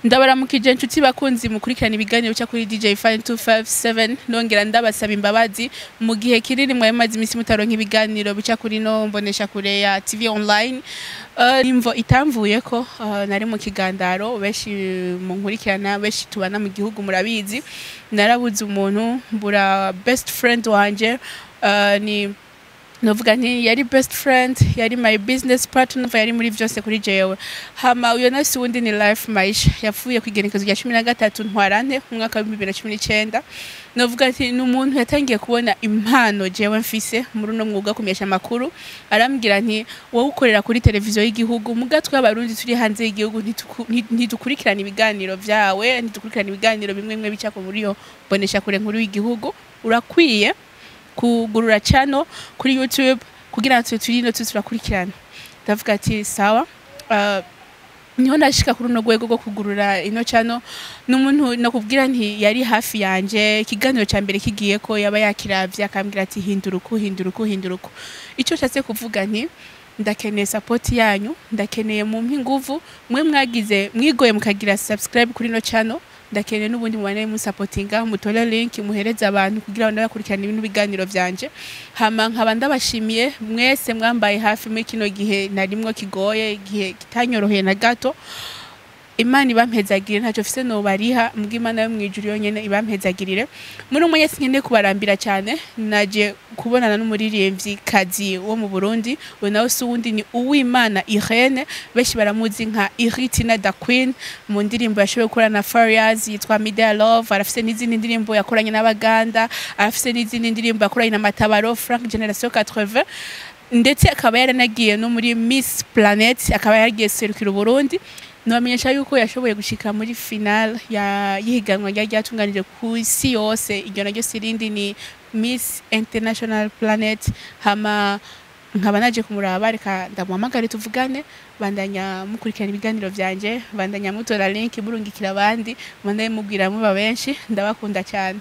Ndabaramukije inshuti bakunzi mukurikirana ibiganiro cya kuri DJ Fine 257, nongera ndabasaba imbabazi mu gihe kinini mwari maze imisi mutaronka ibiganiro bica kuri no mbonesha kure ya TV online. Imvo itamvuye ko nari mu kigandaro, benshi mu nkurikirana, benshi tubana mu gihugu murabizi, narabuze umuntu, mbura best friend wanje. Ni novuga nti yari best friend, yari my business partner, yari muri vyose kuri jewe. Hama uyo nasi wundi ni Life Maisha, yapfuye kwigenekezo rya 13 Ntwarante mu mwaka wa 2019. Novuga ati ni umuntu yatangiye kubona impano jewe mfise muri uno mwuga kumesha amakuru, arambwira nti wowe ukorera kuri televiziyo y'igihugu, mugatwe abarundi turi hanze y'igihugu ntidukurikirana ibiganiro vyawe, ntidukurikirana ibiganiro bimwe bimwe bica muri yo bonesha kure nkuru y'igihugu, urakwiye kugurura channel kuri YouTube kugira ngo turi no turakurikirana. Ndavuga ati sawa. Niho nashika kuri uno rwego rwo kugurura ino channel. N'umuntu nakubwira nti yari hafi yanje, ikiganiro ca mbere kigiye ko yaba yakiravye akambwira ati hindura uku, hindura uku, hindura uku. Ico nshatse kuvuga nti ndakeneye support yanyu, ndakeneye mumpe inguvu, mwe mwagize mwigoye mukagira subscribe kuri ino channel, ndakeneye n'ubundi mubane musapotinga, mutore link muhereze abantu kugira ngo bakurikirane ibintu biganiro vyanje. Hama nkaba ndabashimiye mwese mwambaye hafi muri kino gihe narimwo kigoye, igihe kitanyoroheye na gato. Imana ibampezagirire, ntacyo mfise nobariha, mbwa Imana yo mwijuru yonyene ibampezagirire. Muri umwe sinkeneye kubarambira cyane, naje kubonana n'umuririmbyi kazi wo mu Burundi, we nawe si uwundi ni Uwimana Irene, benshi baramuzi nka Iritina da Queen mu ndirimbo yashoboye gukora na Farious yitwa Media Love. Arafise n'izindi ndirimbo yakoranye n'Abaganda, arafise n'izindi ndirimbo yakoranye na Matabaro Frank Generation 80, ndetse akaba yaranagiye no muri Miss Planet, akaba yaragiye serukira Burundi. Nobamenyesha yuko yashoboye gushika muri final ya yihiganwa ryari ryatunganije ku isi yose, iryo naryo sirindi ni Miss International Planet. Hama nkaba naje kumuraba, reka ndamuhamagare tuvugane. Bandanya mukurikirana ibiganiro vyanje, bandanya mutora link murungikira abandi, bandanye mubwira muba benshi, ndabakunda cyane.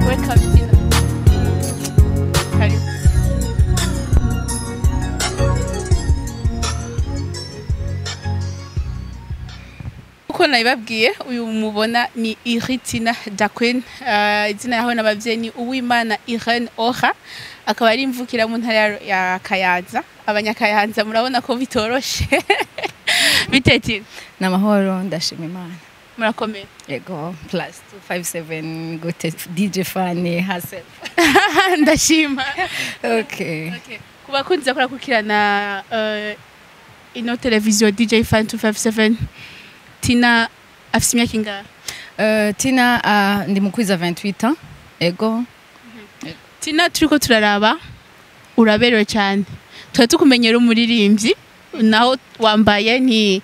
Welcome, Tina. Karibu. Uko nabibabwiye, uyu mubona ni Iritina da Queen. Izina yaho n'abavyeyi ni Uwimana Irene Ora, akaba ari imvukira mu ntara ya Kayanza. Abanyakayanza murabona ko bitoroshe. Bite Tina? Namahoro, ndashima Imana. Murakomeye? Yego, plus 257 gute DJ Fanny herself. Ndashima. Okay. Okay. Ku bakunzi bakora kurikirana ino televiziyo DJ Fan 257, Tina afise imyaka ingahe? Tina ndi mukwiza 28 ans. Ego. Tina, turiko turaraba uraberewe cyane, twari tukumenyera umuririmbyi, naho wambaye ni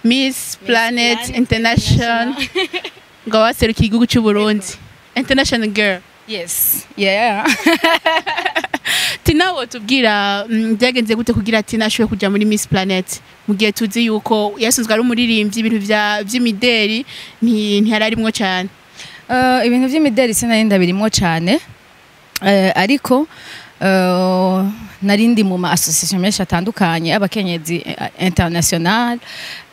Miss Planet Planet International, ngo waserukiye igihugu cy'u Burundi, International Girl. Yes. Yeah. Tina, wotubwira byagenze gute kugira Tina ashobore kuja muri Miss Planet, mu gihe tuzi yuko yasanzwe ari umuririmbyi, ibintu vy'imideri ntiyararimwo cyane? Ibintu vy'imideri sinari ndabirimwo cyane. Ariko narindi mu ma association menshi atandukanye abakenyezi international.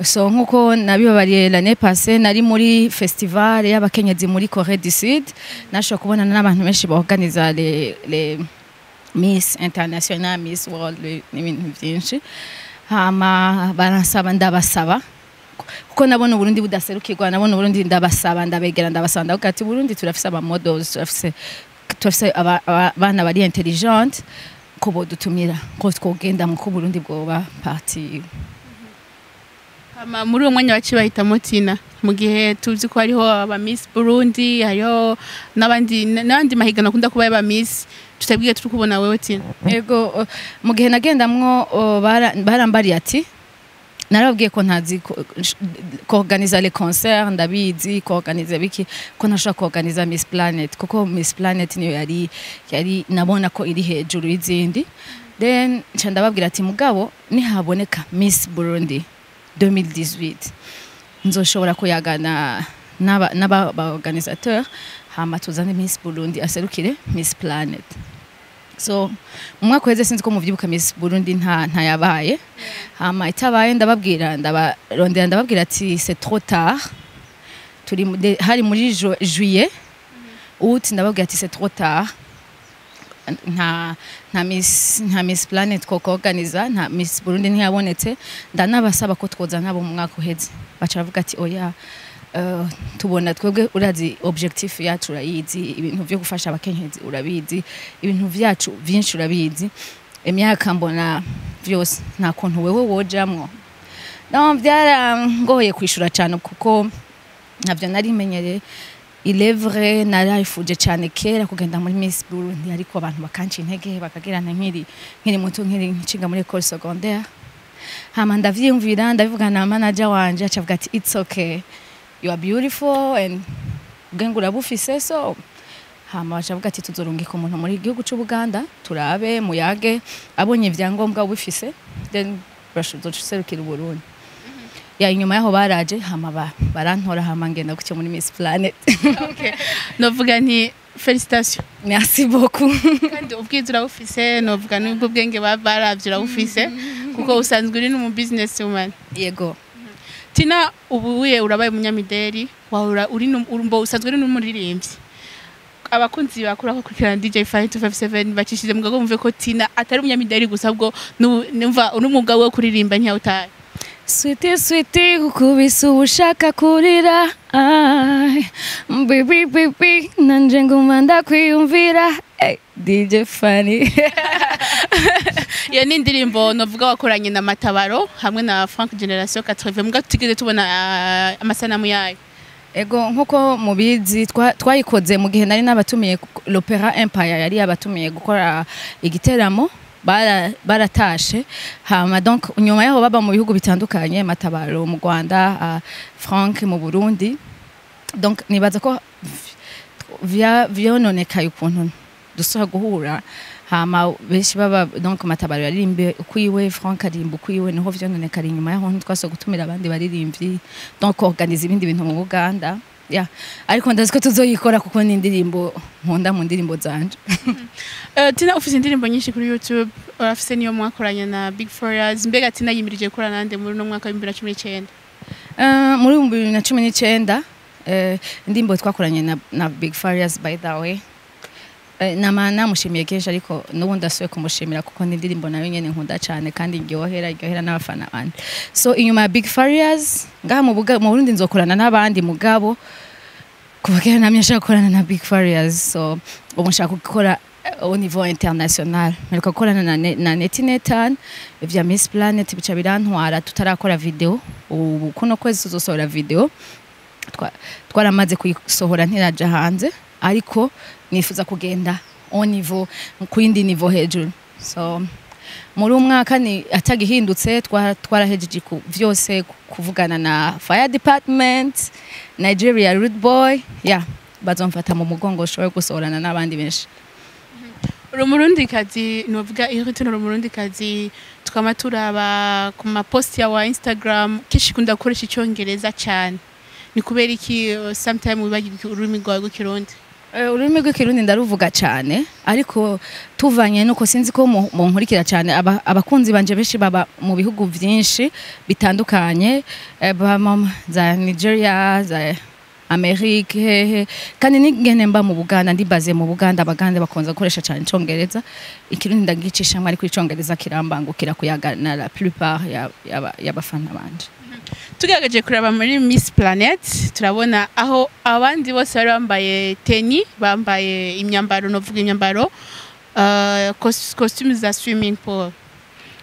So nkuko nabibabariye l'année passée, nari muri festival y'abakenyezi muri Corée du Sud, nashoboye kubonana n'abantu benshi baorganiza les Miss International, Miss World n'ibintu byinshi. Hama baransaba, ndabasaba kuko nabona Burundi budaserukirwa, nabona Burundi, ndabasaba, ndabegera, ndabasaba, ndavuga ati Burundi turafise aba models, turafise abana bari intelligent, ko bodutumira, ko twogenda mu ko Burundi bwoba parti. Hama muri uwo mwanya waciye bahitamo Tina, mu gihe tuzi ko hariho aba Miss Burundi, hariho n'abandi mahiganwa akunda kuba aba Miss, tutabwiye turi kubona wewe Tina. Ego, mu gihe nagendamwo barambariye ati narababwiye ko ntazi kuorganiza les concerts, ndabizi kuorganiza biki, ko ntashobora kuorganiza Miss Planet, kuko Miss Planet niyo yari nabona ko iri hejuru y'izindi. Then nca ndababwira ati mugabo nihaboneka Miss Burundi 2018, nzoshobora kuyagana n'aba organisateur, hama tuzane Miss Burundi aserukire Miss Planet. So mu mwaka uheze, sinzi ko muvyibuka, Miss Burundi nta yabaye. Hama itabaye, ndababwira, ndabarondera, ndababwira ati c'est trop tard, turi hari muri juillet, août, ndababwira ati c'est trop tard, nta Miss Planet koko organiza, nta Miss Burundi ntiyabonetse. Ndanabasaba ko twoza nabo mu mwaka uheze, baca bavuga ati oya, tubona twebwe urazi objectif yacu, urayizi, ibintu vyo gufasha abakenyezi urabizi, ibintu vyacu vyinshi urabizi, imyaka mbona vyose, nta kuntu wewe wojamwo. No byarangoye kwishura cyane kuko ntabyo nari menyereye. Il est vrai, narifuje cyane kera kugenda muri Miss Burundi, ariko abantu bakanca intege, bakagira nta nkiri muto, nkiri ncinga muri école secondaire. Hama ndavyiyumvira, ndabivugana na manager wanje, acavuga ati it's okay, you are beautiful and ubwenge urabufise. So hama bacavuga ati tuzorungika umuntu muri gihugu c'Ubuganda, turabe muyage, abonye ivyangombwa ubifise, then uzoserukira Uburundi. Ya, inyuma yaho baraje, hama barantora, hama ngenda gutyo muri Miss Planet. Okay. Novuga nti félicitations. Merci beaucoup. Kandi ubwiza urabufise, novuga n'ubwo bwenge baravye urabufise, kuko usanzwe uri n'umu business woman. Yego. Tina, ubu urabaye umunyamideli, wahora uri usanzwe uri n'umuririmbyi. Abakunzi bakura bakurikirana DJ 5257 bacishije mugago bumve ko Tina atari umunyamideli gusa, ahubwo numva n'umwuga wo kuririmba ntiyawutaye. Sweetie, sweetie, kukubisa ushaka kurira. Ay, baby, baby, nanje nguma ndakwiyumvira. Hey, DJ Fanny. Iyo ni indirimbo novuga wakoranye na Matabaro hamwe na Frank Generation 80, muga tutigeze tubona amasanamu yayo. Ego, nkuko mubizi, twayikoze mu gihe nari nabatumiye l'Opera Empire, yari yabatumiye gukora igiteramo, baratashe. Hama donc nyuma yaho baba mu bihugu bitandukanye, Matabaro mu Rwanda, Frank mu Burundi. Donc nibaza ko vyononekaye ukuntu dusubira guhura, hama benshi baba, donc Matabaro yaririmbe ukwiwe, Frank aririmba ukwiwe, niho vyononekara. Inyuma yaho ntitwasubira gutumira abandi baririmbyi, donc organize ibindi bintu mu Buganda. Yeah. Ariko ndazi ko tuzoyikora kuko ni indirimbo nkunda mu ndirimbo zanje. Tina, ufise indirimbo nyinshi kuri YouTube, urafise niyo mwakoranye na Big Farious. Mbega Tina yimirije gukorana nande muri uno mwaka wa 2019? Muri 2019, indirimbo twakoranye na Big Farious, by the way, nama namushimiye kenshi, ariko n'ubundi asuye kumushimira kuko ni indirimbo nayo nyene nkunda cyane kandi iryohera n'abafana banje. So inyuma ya Big Farious, ngaha mu Burundi nzokorana n'abandi, mugabo kuva kera namye nshaka gukorana na Big Farious. So ubu nshaka gukora au niveau international. Mperuka gukorana na Neti Netan vya Miss Planet, bica birantwara tutarakora video. Ubu kuno kwezi tuzosohora video. Twaramaze kuyisohora, ntiraja hanze, ariko nifuza kugenda au niveau, ku yindi niveau hejuru. So muri uyu mwaka ni atagihindutse, twarahejeje vyose kuvugana na fire department Nigeria, Rude Boy, yeah, bazomfata mu mugongo ushobore gusohorana n'abandi benshi. Uri umurundikazi, novuga iyo uri umurundikazi, twama turaba ku maposti yawe ya Instagram, kenshi ukunda gukoresha icyongereza cyane. Ni kubera iki sometime wibagirwa ururimi rwawe rw'ikirundi? Ururimi rw'ikirundi ndaruvuga cyane, ariko tuvanye nuko sinzi ko munkurikira cyane, abakunzi banje benshi baba mu bihugu byinshi bitandukanye, baba za Nigeria, za Amerike, hehe. Kandi n'ingene mba mu Buganda, ndibaze mu Buganda, Abagande bakunze gukoresha cyane icongereza. Ikirundi ndagicishamwe, ariko icongereza kirambangukira kuyaga na la plupart y'abafana banje. Tugerageje kuraba muri Miss Planet, turabona aho abandi bose bari bambaye tenue, bambaye imyambaro, novuga imyambaro costume za swimming pool.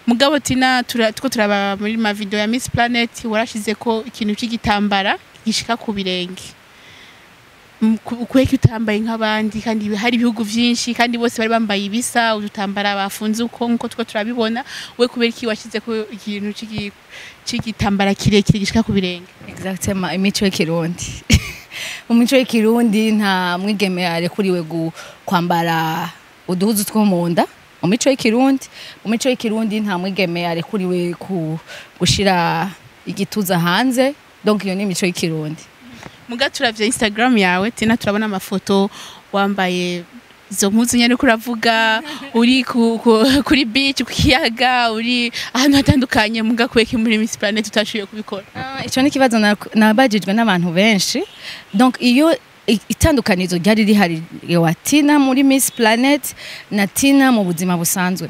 Mugabo Tina, tuko turaba muri ma video ya Miss Planet, warashize ko ikintu cy'igitambara gishika ku birenge. Kubera utambaye nk'abandi, kandi hari ibihugu vyinshi, kandi bose bari bambaye ibisa, udutambara bafunze uko nkuko two turabibona, we kubera iki washize ko ikintu c'igitambara kirekire gishika ku birenge? Exactement, imico y'ikirundi. Mu mico y'ikirundi nta mwigeme arekuriwe kwambara uduhuzu two mu nda. Mu mico y'ikirundi, mu mico y'ikirundi nta mwigeme arekuriwe ku gushira igituza hanze. Donc iyo ni imico y'ikirundi. Muga turavye Instagram yawe, Tina, turabona amafoto wambaye izo mpuzu nyene uriko uravuga, uri kuri beach, ku kiyaga, uri ahantu hatandukanye. Muga kubera muri Miss Planet utashoboye kubikora? Ah, ico ni ikibazo nabajijwe n'abantu benshi. Donc iyo itandukanizo ryari rihari wa Tina muri Miss Planet na Tina mu buzima busanzwe.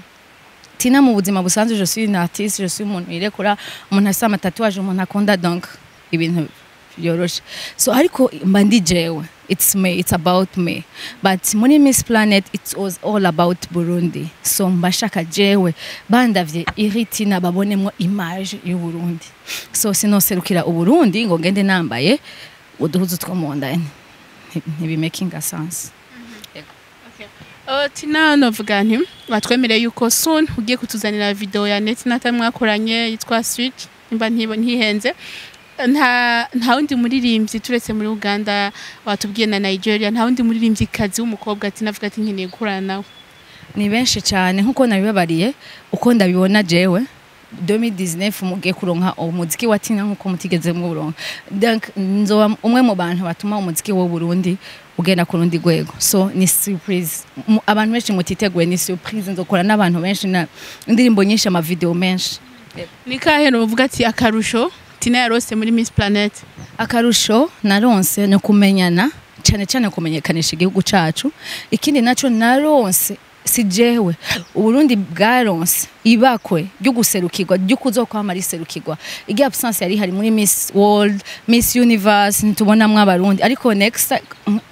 Tina mu buzima busanzwe, je suis une artiste, je suis umuntu yirekura, umuntu afise ama tatouage, umuntu akunda donc ibintu byoroshe. So ariko mba ndi jewe, it's me, it's about me. But muri Miss Planet it was all about Burundi. So mba shaka jewe bandavye iri Tina babonemwo image y'u Burundi. So sinoserukira Uburundi ngo ngende nambaye uduhuzu two mu nda, ntibimakinga sense. Tina, novuga nti batwemereye yuko soon ugiye kutuzanira video ya Netinata mwakoranye yitwa Switch, nimba ntihenze. Nta wundi muririmbyi turetse muri Uganda watubwiye na Nigeria, nta wundi muririmbyi kazi w'umukobwa ati navuga ati nkeneye gukorana nawe? Ni benshi cyane, nkuko nabibabariye, uko ndabibona jewe, 2019 mugiye kuronka umuziki wa Tina nkuko mutigeze muronka. Donc nzoba umwe mu bantu batuma umuziki wo Burundi ugenda ku rundi rwego. So ni surprise. Abantu benshi mutiteguye, ni surprise. Nzokora n'abantu benshi na indirimbo nyinshi, ama video menshi. Ni kahe uvuga ati akarusho Tina yarose muri Miss Planet? Akarusho naronse ni kumenyana cyane cyane, kumenyekanisha igihugu cacu. Ikindi naco naronse, si jewe, Uburundi bwaronse ibakwe ryo guserukirwa, ryo kuzokwama riserukirwa. Igihe absence yari hari muri Miss World, Miss Universe, ntitubonamwo Abarundi. Ariko next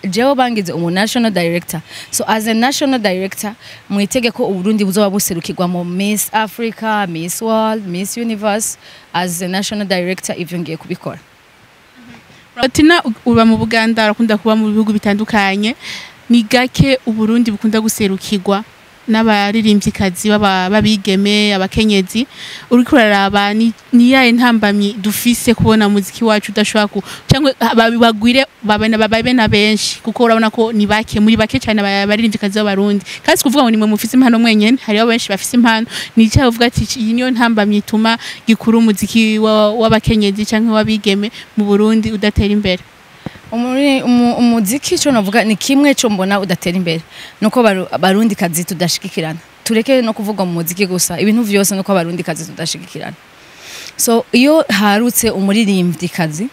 jewe bangize umu national director. So as a national director, mwitege ko Uburundi buzoba buserukirwa mu Miss Africa, Miss World, Miss Universe. As a national director, ivyo ngiye kubikora. Tina, uba mu Buganda, urakunda kuba mu bihugu bitandukanye. Ni gake Uburundi bukunda guserukirwa n'abaririmvyikazi b'abigeme, abakenyezi. Uriko uraraba ni yaye ntambamyi dufise kubona muziki wacu udashobora ku cyangwa bagwire, babe na benshi? Kuko urabona ko ni bake, muri bake cyane abaririmvyikazi b'Abarundi. Kandi si kuvuga ngo nimwe mufise impano mwenyene, hariho benshi bafise impano. Ni icyaha uvuga ati iyi niyo ntambamyi ituma gikura umuziki w'abakenyezi cyangwa w'abigeme mu Burundi udatera imbere? Umuziki, cyo navuga ni kimwe cyo mbona udatera imbere, nuko Abarundi kazi tudashigikirana. Tureke no kuvuga mu muziki gusa, ibintu vyose, nuko Abarundi kazi tudashigikirana. So iyo harutse umuririmvyikazi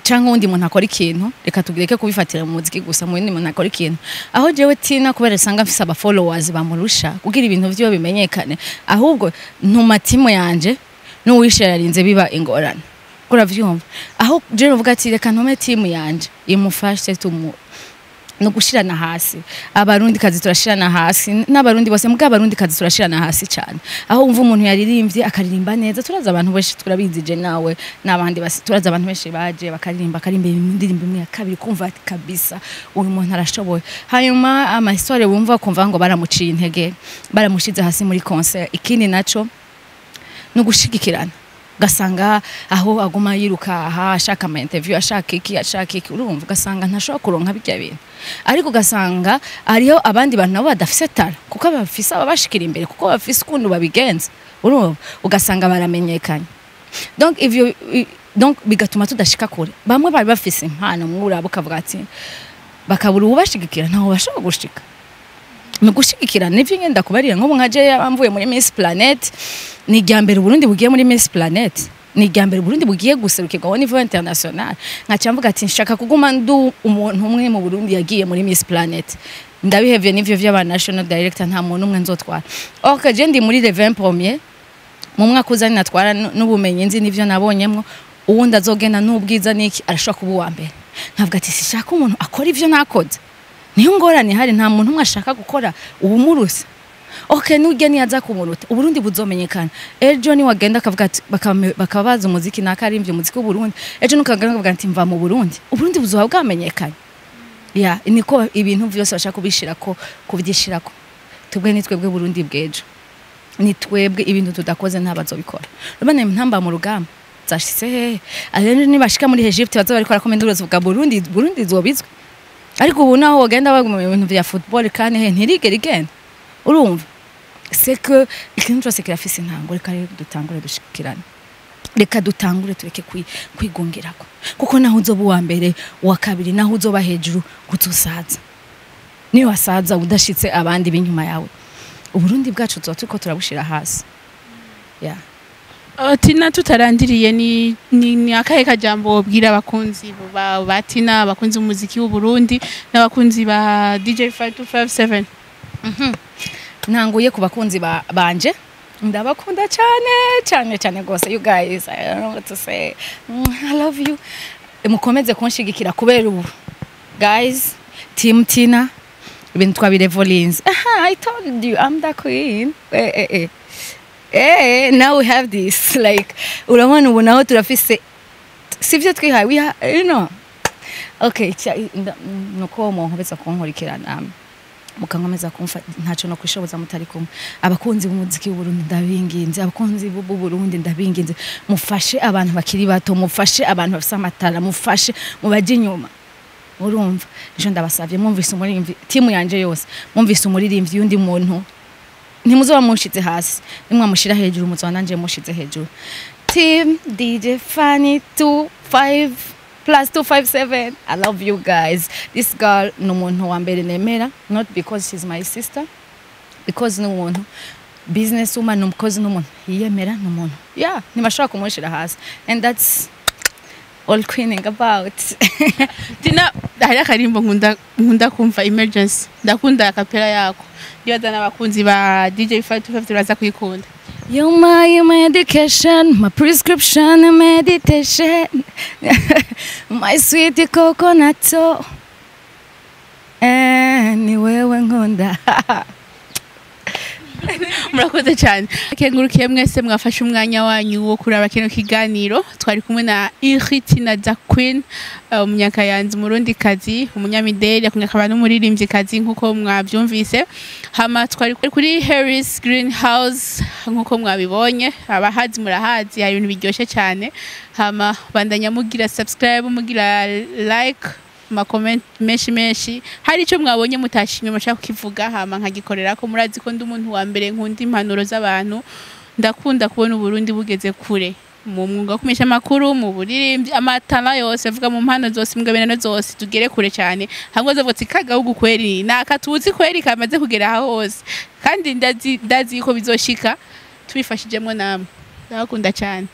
cyangwa undi muntu akora ikintu, reka tugireke kubifatira mu muziki gusa, mu wundi muntu akora ikintu, aho jewe Tina kubera usanga mfise aba followers bamurusha, kugira ibintu vyiwe bimenyekane, ahubwo ntuma team yanje n'uwisharinze biba ingorane. Uravyumva, aho jewe uvuga ati reka ntume team yanje imufashe, tumu no gushirana hasi. Abarundi kazi turashirana hasi, n'Abarundi bose, mbwa Abarundi kazi turashirana hasi cyane. Aho umva umuntu yaririmbye akaririmba neza, turaza abantu benshi, turabizi, je nawe n'abandi basi, turaza abantu benshi baje bakaririmba, akarimba indirimbo imwe, ya kabiri, kumva ati kabisa uyu muntu arashoboye. Hanyuma ama histoire wumva, kumva ngo baramuciye intege, baramushize hasi muri concert. Ikindi naco no gushigikirana, ugasanga aho aguma yiruka aha ashaka ama interview, ashaka iki, ashaka iki, urumva ugasanga ntashobora kuronka bijya bintu. Ariko ugasanga hariho abandi bantu nabo badafise talent, kuko bafise ababashikira imbere, kuko bafise ukuntu babigenza, urumva ugasanga baramenyekanye. Donc ivyo donc bigatuma tudashika kure. Bamwe bari bafise impano, mwurabo ukavuga ati bakabura uwubashigikira, ntaho bashobora gushika. Mu gushigikira nivyo ngenda kubarira. Nk'ubu nka je mvuye muri Miss Planet, ni irya mbere Burundi bugiye muri Miss Planet, ni irya mbere Burundi bugiye guserukirwa au niveau international. Nkaca mvuga ati nshaka kuguma ndu umuntu umwe mu Burundi yagiye muri Miss Planet. Ndabihevye n'ivyo vy'aba national director, nta muntu umwe nzotwara. Ok, je ndi muri les 20 premiers mu mwaka uza, natwara n'ubumenyi nzi n'ivyo nabonyemwo, uwundi azogenda n'ubwiza n'iki arashobora kuba uwa mbere. Nkavuga ati sishaka umuntu akora ivyo nakoze. Niyo ngorane ihari, nta muntu umwe ashaka gukora ubumurusa. Ok, nujya niyaza kumuruta, Uburundi buzomenyekana. Ejo ni wagenda akavuga ati bakaba bazi umuziki nakarimbye umuziki w'Uburundi, ejo nukagenda akavuga ati mva mu Burundi, Uburundi buzoba bwamenyekanye. Ya niko ibintu vyose bashaka kubishirako, kuvyishirako. Twebwe ni twebwe Burundi bw'ejo, ni twebwe. Ibintu tudakoze ntabazobikora. Urabona intamba mu rugamba zashitse hehe? Rero nibashika muri Egypte bazoba bariko barakomenda uburozi bwa Burundi, Burundi zobizwe. Ariko ubu naho wagenda baguma mu bintu vya football kandi he ntirigera igenda, urumva. C'est que ikintu cyose kirafise intango. Reka rero dutangure dushikirane, reka dutangure tureke kwigungirako, kuko naho uzoba uwa mbere, uwa kabiri, naho uzoba hejuru, uzosaza. Niyo wasaza udashitse abandi b'inyuma yawe, Uburundi bwacu tuba turiko turabushira hasi, yeah. Tina, tutarandiriye, ni akahe kajambo wobwira abakunzi ba Tina, abakunzi b'umuziki w'u Burundi n'abakunzi ba DJ 5257? Ntanguye ku bakunzi banje, ndabakunda cyane cyane cyane rwose. You guys, I don't know what to say. I love you. Mukomeze kunshigikira, kubera ubu guys, team Tina, ibintu twabirevolinze. Aha, I told you I'm the queen. Eh eh eh eh, now we have this, like, urabona ubu naho turafise, sivyo twihaye, we ha, you know. Okay, nuko munkomeza kunkurikirana, mukankomeza kumfa, ntacyo no kwishoboza mutari kumwe. Abakunzi b'umuziki w'Uburundi, ndabinginze, abakunzi b'Uburundi, ndabinginze, mufashe abantu bakiri bato, mufashe abantu bafise amatara, mufashe mubajye inyuma. Urumva, ejo ndabasavye, mwumvise umuririmbyi, timu yanje yose, mwumvise umuririmbyi y'undi muntu, ntimuzoba mushize hasi, nimwamushira hejuru muzoba nanje mushize hejuru. Team DJ Fanny 25 plus 257, I love you guys. This girl ni umuntu wa mbere nemera, not because she's my sister, because ni umuntu business woman, ni umukozi, ni umuntu yiyemera, ni umuntu, yeah, ntibashobora kumushira hasi, and that's all queening about. Tina, hari akarimbo nkunda kumva, Emergency. Ndakunda a cappella yako, ndibaza n'abakunzi ba DJ 5257 baza kuyikunda. You're my medication, my prescription and meditation, my sweet coconut. Eh, ni wewe nkunda. Murakoze cyane. Kengurukiye mwese mwafashe umwanya wanyu wo kuraba kino kiganiro. Twari kumwe na Iritina da Queen, umunyakayanza, umurundi kazi, umunyamideli, akaba n'umuririmvyikazi nkuko mwavyumvise. Hama twari kuri Harris Greenhouse nkuko mwabibonye. Abahazi murahazi, hari ibintu biryoshe cyane. Hama bandanya mugira subscribe, mugira like, ma comment menshi menshi. Hari icyo mwabonye mutashimye mushaka kukivuga, hama nkagikorera ko. Murazi ko ndi umuntu wa mbere nkunda impanuro z'abantu. Ndakunda kubona Uburundi bugeze kure mu mwuga wo kumesha amakuru, mu buririmbyi, amatara yose avuga, mu mpano zose, mu ngabirano zose, tugere kure cyane. Hamwe bazavuga ati kagahugu kweri naka tuzi kweri kamaze kugera aho hose, kandi ndazi ko bizoshika tubifashijemo namwe. Ndabakunda cyane.